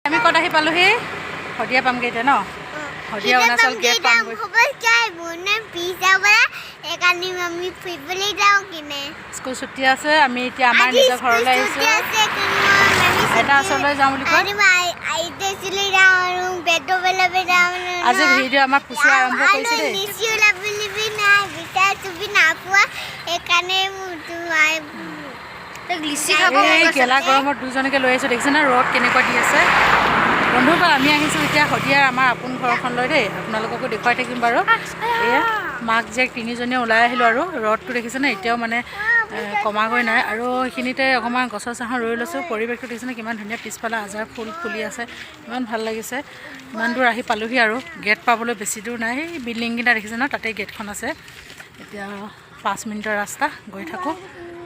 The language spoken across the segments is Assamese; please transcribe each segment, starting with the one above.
আমি ক'ত আহি পালোহি? শদিয়া পামগৈ এতিয়া ন? শদিয়া অৰুণাচল গেট পামগৈ। আমি ফুৰিবলৈ যাওঁ কিনে। স্কুল ছুটি আছে, আমি এতিয়া আমাৰ নিজৰ ঘৰলৈ আহিছোঁ। আইতাৰ ওচৰলৈ যাওঁ বুলি কয়। আজি ভিডিঅ' আমাৰ পুচু আৰম্ভ কৰিছে দেই। লিচি ওলাবলৈ নাই বিচাৰ, তুমি নাপোৱা, সেইকাৰণে লিচি খাব। এই গেলা গৰমত দুজনকে লৈ আহিছোঁ, দেখিছে নে ৰ'দ কেনেকুৱা দি আছে? বন্ধুসকল, আমি আহিছোঁ এতিয়া শদিয়াৰ আমাৰ আপোন ঘৰখনলৈ দেই। আপোনালোককো দেখুৱাই থাকিম বাৰু। এয়া মাক জীয়েক তিনিজনীয়ে ওলাই আহিলোঁ আৰু ৰ'দটো দেখিছেনে এতিয়াও মানে কমাগৈ নাই। আৰু এইখিনিতে অকণমান গছৰ ছাঁহত ৰৈ লৈছোঁ। পৰিৱেশটো দেখিছেনে কিমান ধুনীয়া? পিছফালে আজাৰ ফুল ফুলি আছে, ইমান ভাল লাগিছে। ইমান দূৰ আহি পালোহি আৰু গেট পাবলৈ বেছি দূৰ নাই। সেই বিল্ডিংকেইটা দেখিছে ন, তাতেই গেটখন আছে। এতিয়া 5 মিনিটৰ ৰাস্তা, গৈ থাকোঁ।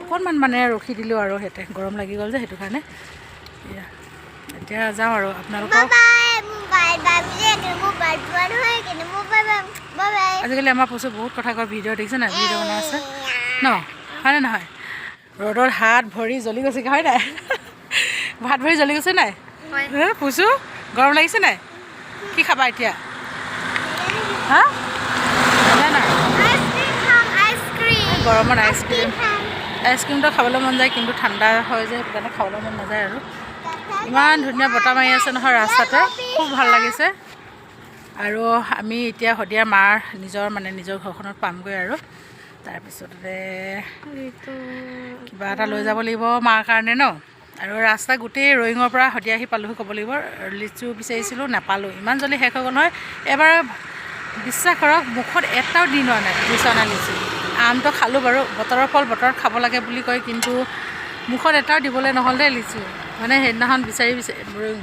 অকণমান মানে ৰখি দিলোঁ আৰু সিহঁতে গৰম লাগি গ'ল যে, সেইটো কাৰণে। এয়া এতিয়া যাওঁ আৰু আপোনালোকক বাই, মোৰ বাই বাই, মোৰ বাই পোৱা নহয় কিন্তু মোৰ বাই বাই বাই। আজিকালি আমাৰ পচু বহুত কথা কয়। ভিডিঅ' দেখিছে নাই? ভিডিঅ' বনাই আছে ন, হয়নে নহয়? ৰ'দত হাত ভৰি জ্বলি গৈছে, হয় নাই? হাত ভৰি জ্বলি গৈছে নাই? হে, পুচু, গৰম লাগিছে নাই? কি খাবা এতিয়া? হা, নাজানা? আইচক্ৰীম খাম, আইচক্ৰীম। গৰমত আইচক্ৰীম? খাম। আইচক্ৰীমটো খাবলৈ মন যায়, কিন্তু ঠাণ্ডা হয় যে, সেইটো কাৰণে খাবলৈ মন নাযায়। আৰু ইমান ধুনীয়া বতাহ মাৰি আছে নহয় ৰাস্তাতে, খুব ভাল লাগিছে। আৰু আমি এতিয়া শদিয়াৰ মাৰ নিজৰ মানে নিজৰ ঘৰখনত পামগৈ আৰু তাৰপিছতে কিবা এটা লৈ যাব লাগিব মাৰ কাৰণে ন। আৰু ৰাস্তা গোটেই ৰয়িঙৰ পৰা শদিয়া আহি পালোহি ক'ব লাগিব। লিচু বিচাৰিছিলোঁ, নাপালোঁ। ইমান জল্দি শেষ হৈ গ'ল নহয় এবাৰ। বিশ্বাস কৰক, মুখত এটাও দি লোৱা নাই, বিচৰা নাই লিচু। আমটো খালোঁ বাৰু, বতৰৰ ফল বতৰত খাব লাগে বুলি কয়, কিন্তু মুখত এটাও দিবলৈ নহ'ল দেই লিচু। মানে সেইদিনাখন বিচাৰি বিচাৰি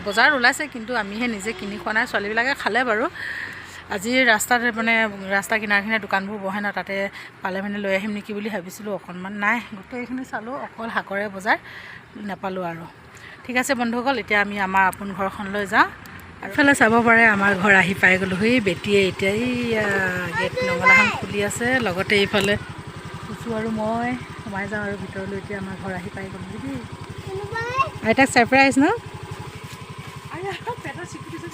বজাৰত ওলাইছে, কিন্তু আমিহে নিজে কিনি খোৱা নাই। ছোৱালীবিলাকে খালে বাৰু। আজি ৰাস্তাত মানে ৰাস্তা কিনাৰে কিনাৰে দোকানবোৰ বহে ন, তাতে পালে মানে লৈ আহিম নেকি বুলি ভাবিছিলোঁ অকণমান। নাই, গোটেইখিনি চালোঁ, অকল শাকৰে বজাৰ, নাপালোঁ আৰু। ঠিক আছে বন্ধুসকল, এতিয়া আমি আমাৰ আপোন ঘৰখনলৈ যাওঁ। আৰু ইফালে চাব পাৰে, আমাৰ ঘৰ আহি পাই গ'লোঁ। সেই বেটীয়ে এতিয়া এইয়া গেট নঙলাখন খুলি আছে, লগতে এইফালে পুচু আৰু মই সোমাই যাওঁ আৰু ভিতৰলৈ। এতিয়া আমাৰ ঘৰ আহি পাই গ'লোঁ দেই। আইতাক ছাৰপ্ৰাইজ ন? পেটত চিকুটিছে।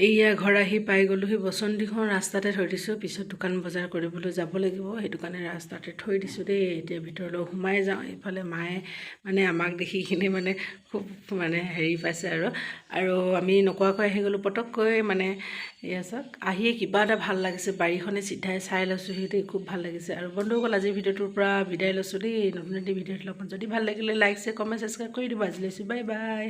এইয়া ঘৰ আহি পাই গ'লোহি। বচন্তিখন ৰাস্তাতে থৈ দিছোঁ, পিছত দোকান বজাৰ কৰিবলৈ যাব লাগিব, সেইটো কাৰণে ৰাস্তাতে থৈ দিছোঁ দেই। এতিয়া ভিতৰলৈ সোমাই যাওঁ। এইফালে মায়ে মানে আমাক দেখি কিনে মানে খুব মানে হেৰি পাইছে আৰু আৰু আমি নোকোৱাকৈ আহি গ'লোঁ পটককৈ মানে। এয়া চাওক, আহিয়ে কিবা এটা ভাল লাগিছে। বাৰীখনে চিধাই চাই লৈছোঁহি দেই, খুব ভাল লাগিছে। আৰু বন্ধুসকল, আজিৰ ভিডিঅ'টোৰ পৰা বিদায় লৈছোঁ দেই। নতুন এটি ভিডিঅ'ত লগ পাম। যদি ভাল লাগিলে লাইক, শ্বেয়াৰ, কমেণ্ট, ছাবস্ক্ৰাইব কৰি দিব। আজি লৈছোঁ, বাই বাই।